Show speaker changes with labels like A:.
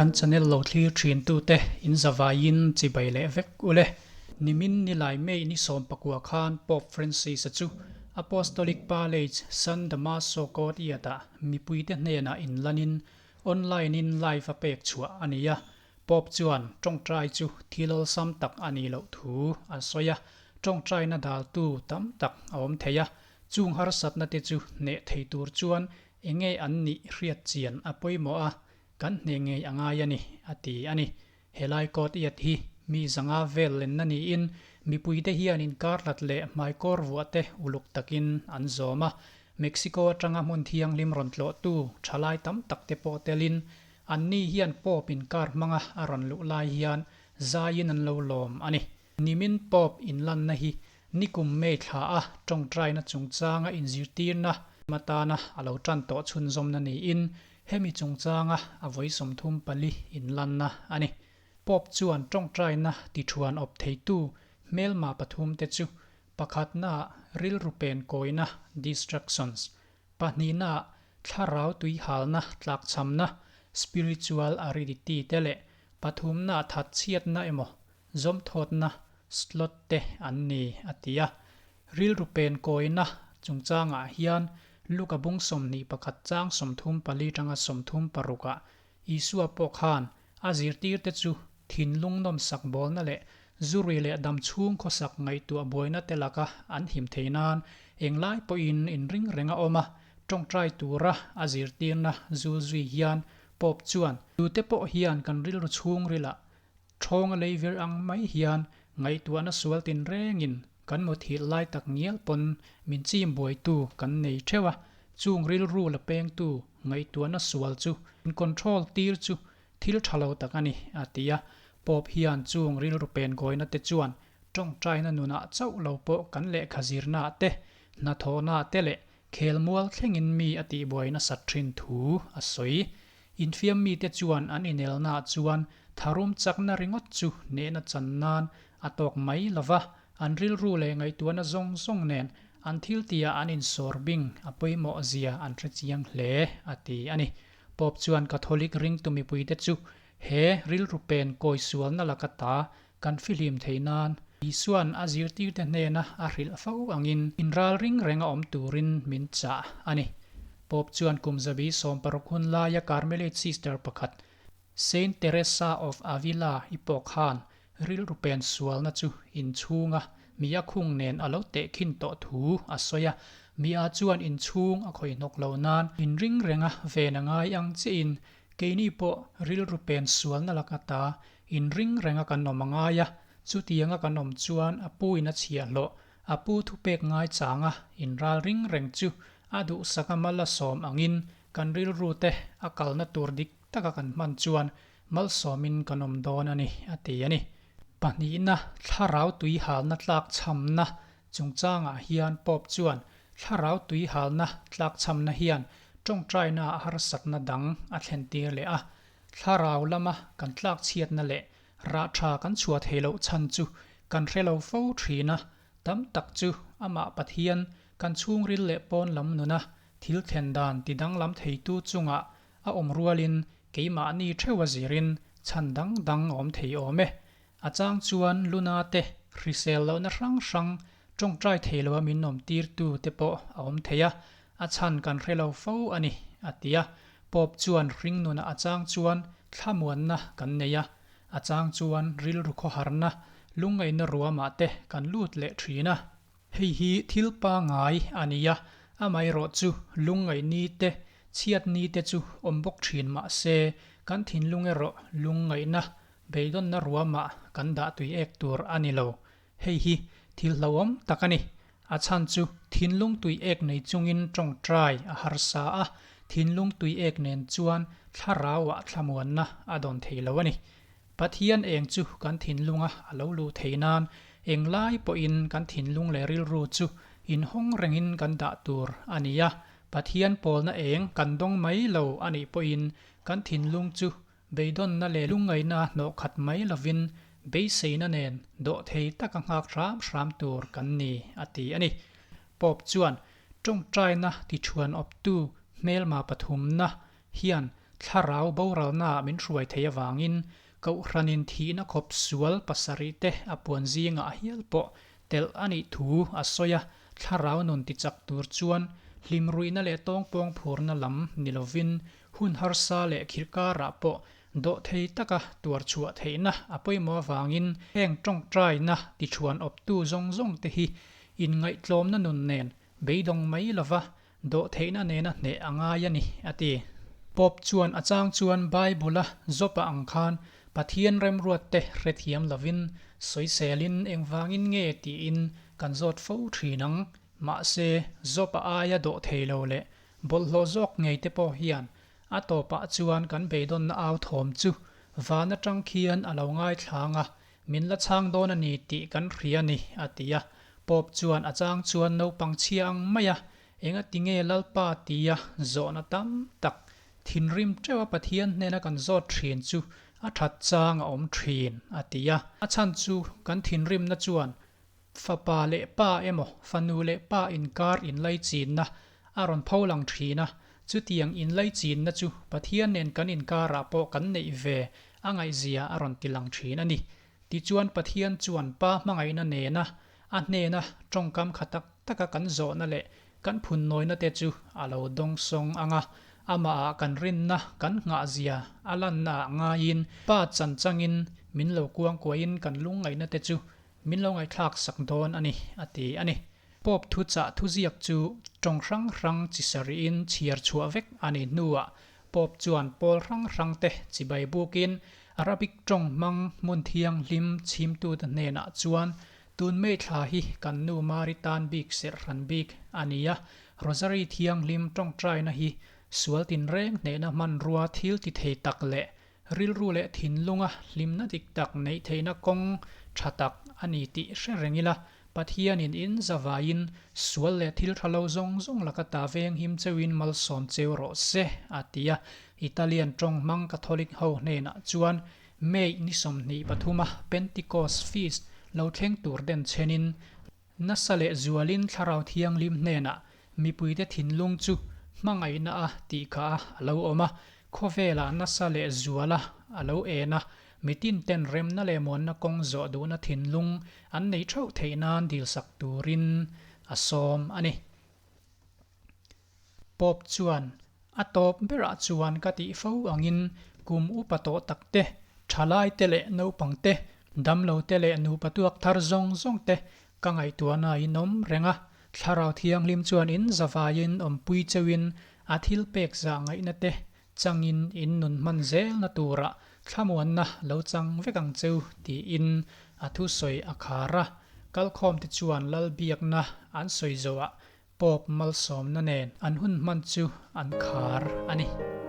A: Kan channel lo thlir thin tute in zavaiin chibai leh vek ule. Nimin nilai May ni 19 khan Pope Francis-a chu Apostolic Palace San Damaso Courtyard-ah mipuite hnenah inlanin online-in live a pek chhuah a ni a. Pope chuan tawngtai chu thil awlsam tak a nih loh thu a sawi a, tawngtaina daltu tam tak a awm thei a, chung harsatna te chu hneh thei tur chuan enge an nih hriat chian a pawimawh a, kan hneh ngei a ngai a ni, a ti a ni. Helai court iat hi mi 500 vel lenna niin mipuite hian inkar hlat leh hmaikawr vuah te uluk takin an zawm a, Mexico atanga hmun thianghlim rawn tlawhtu thalai tam tak te pawh telin Anni hian Pope in car hmanga a rawn luh lai hian zaiin an lo lawm a ni. Nimin Pope inlanna hi nikum May thla a tawngtaina chungchanga inzirtirna atana a lo tan tawh chhunzawmna niin hemi chungchanga a vawi 34 inlanna a ni. Pope chuan tawngtaina tithuan awp theitu hmelma pathumte chu pakhatnaah rilru penkawina, distractions, Pahnihnaah, thlarau tuihalna tlakchhamna, spiritual aridity, te leh pathumnaah thatchhiatna emaw zawmthawtna, slot, te an ni, a ti a. Rilru penkawina chungchangah hian Luka bung 21 chang 34 tanga 36 ah Isua pawh khan a zirtirte chu thinlung nawmsak bawlna leh zurui leh damchhung khawsak ngaihtuah buaina te laka an him thei nan englai pawhin inring reng a awm a, tawngtai tura a zirtirna zul zui hian Pope chuan, Tute pawh hian kan rilru chhungrilah thawnga leivir ang mai hian ngaihtuahna sual tinrengin kan muthilh lai tak ngial pawn min chim buaitu kan nei theuh a, chung rilru la pengtu ngaihtuahna sual chu in control tir chu thil tha lo tak a ni, a ti a. Pope hian chung rilru pengawina te chuan tawngtaina nunah chauh lo pawh kan lehkha zirnaah te, hnathawhnaah te leh khelmual thlengin mi a tihbuai nasat thin thu a sawi. Infiam mite chuan an inelnaah chuan tharum chakna ringawt chu nehna chan nan a tawk mai lo va, an rilru leh ngaihtuahna zawng zawng nen an thiltihah an insawr bing a pawimawh zia an hre chiang hle, a ti a ni. Pope chuan Catholic ringtu mipuite chu he rilru pen kawi sualna laka ta kan fihlim theih nan Isua'n a zirtirte hnena a hrilh fo angin inral ring renga awm turin min chah a ni. Pope chuan kum 16 hun laia Carmelite sister pakhat Saint Teresa of Avila i pawh khan rilru pen sualna chu inchhunga mi a khung nen a lo tehkhin tawh thu a sawi a. Mi a chuan inchhung a khawih hnawk lo nan inring renga ven a ngai ang chiahin keini pawh rilru pen sualna laka ta Inring renga kan awm a ngai a, chutianga kan awm chuan a pu in a chhiahhlawh, a pu thupek ngai changa inral ring reng chu a duhsak a mal a sawm angin kan rilru te a kalna tur dik taka kan hman chuan malsawmin kan awm dawn a ni, a ti a ni. Pahnihna, thlarau tuihalna tlakchhamna chungchangah hian Pope chuan thlarau tuihalna tlakchhamna hian tawngtaina a harsatna dang a thlentir leh a, Thlarau lama kan tlakchhiatna leh rah tha kan chhuah thei loh chhan chu kan hre lo fo thin a, tam tak chu amah Pathian kan chhungril leh pawn lam nuna thil thlen dan ti danglam theitu chungah a awm rualin keimahni theuha zirin chhan dang dang a awm thei awm e. A chang chuan luna te hrisel lohna hrang hrang tawngtai thei loa min awm tirtu te pawh a awm thei a, a chhan kan hre lo fo a ni, a ti a. Pope chuan hringnunah a chang chuan thlamuanna kan nei a, a chang chuan rilru khawharna, lungngaihna ruamah te kan lut leh thin a. Hei hi thil pangai a ni a, amaherawh chu lungngaih ni te, chhiat ni te chu awm bawk thin mah se, kan thinlung erawh lungngaihna, beidawnna ruamah kan dah tui ek tur a ni lo. Hei hi thil hlauhawm tak a ni. A chhan chu thinlung tui ek nei chungin tawngtai a harsa a, thinlung tui ek nen chuan thlarauah thlamuanna a dawn thei lo a ni. Pathian eng chu kan thinlunga a lo luh thei nan englai pawhin kan thinlung leh rilru chu inhawng rengin kan dah tur a ni a, Pathian pawlna eng kan dawng mai lo a nih pawhin kan thinlung chu Beidawnna leh lungngaihna hnawh khat mai lovin beiseina nen dawh thei taka nghak hram hram tur kan ni, a ti a ni. Pope chuan tawngtaina tithuan awptu hmelma pathumna hian thlarau boralnaah min hruai thei avangin Kohhranin thihna khawp sual pasarihte a puan zingah hial pawh telh a nih thu a sawi a, thlarau nun tichak tur chuan hlimruihna leh tawngpawng phurna lam ni lovin hun harsa leh khirh karah pawh dawhthei taka tuar chhuah theihna a pawimawh avangin heng tawngtaina tichhuan awptu zawng zawngte hi inngaihtlawmna nun nen beidawng mai lova dawhtheihna nena hneh a ngai a ni, a ti. Pope chuan a chang chuan Bible-a Job-a ang khan Pathian remruatte hrethiam lovin sawiselin engvangin nge tiin kan zawt fo thin ang. Mahse, Job-a aia dawhthei lo leh bawlhhlawh zawk ngei te pawh hian a tawpah chuan kan beidawnna au thawm chu van atang khian a lo ngaithlang a, Min la chhang dawn a ni tih kan hria a ni, a ti a. Pope chuan a chang chuan naupang chhia ang mai a, Enga tinge Lalpa tia zawhna tam tak thinrim teuh a Pathian hnena kan zawt thin chu a that chang a awm thin, a ti a. A chhan chu kan thinrimna chuan fapa leh pa emaw fanu leh pa inkar inlaichinna a rawn pho lang thin a, chutiang inlaichinna chu Pathian nen kan inkarah pawh kan neih ve a ngaihzia a rawn ti lang thin a ni. Tichuan Pathian chuan Pa hmangaihna nena a hnena tawngkam kha tak taka kan zawhna leh kan phunnawina te chu a lo dawngsawng ang a, amahah kan rinna kan nghahzia a lannaah ngaiin Pa chan changin min lo kuangkuahin kan lungngaihna te chu min lo ngaihthlak sak dawn a ni, a ti a ni. Pope thuchah thuziak chu tawng hrang hrang chi sarihin chhiar chhuah vek a nih hnuah Pope chuan pawl hrang hrang te chibai bukin Arabic tawng hmang hmun thianghlim chhimtute hnenah chuan tun May thla hi kan nu Mari tan bik serh hran bik a ni a, Rosary thianghlim tawngtaina hi sual tinreng hnehna hmanrua thil ti thei tak leh rilru leh thinlunga hlimna dik tak neih theihna kawng tha tak a ni tih hre reng ila, Pathianin in zavaiin sual leh thil tha lo zawng zawng laka ta veng him cheuhin malsawm cheu rawh se, a ti a. Italian tawng hmang Catholic ho hnenah chuan May ni 23 a Pentecost Feast lo thleng tur den chhenin nasa leh zualin Thlarau Thianghlim hnenah mipuite thinlung chu hmangaihna a tih kha a lo awm a, khawvelah nasa leh zuala a lo en a, mitin ten remna leh muanna kawng zawh duhna thinlung an nei theuh theih nan dilsak turin a sawm a ni. Pope chuan, A tawp berah chuan ka tih fo angin kum upa tawh tak te, thalai te leh naupang te, damlo te leh nupa tuak thar zawng zawng te ka ngaihtuahna in awm reng a, Thlarau Thianghlim chuan in zavaiin awmpui cheuhin a thil pek zah ngaihna te changin in nun hman zelna turah thlamuanna lo chang vek ang cheu tiin a thusawi a khar a, kalkhawmte chuan Lalbiakna an sawi zawhah Pope malsawmna nen an hun hman chu an khar a ni.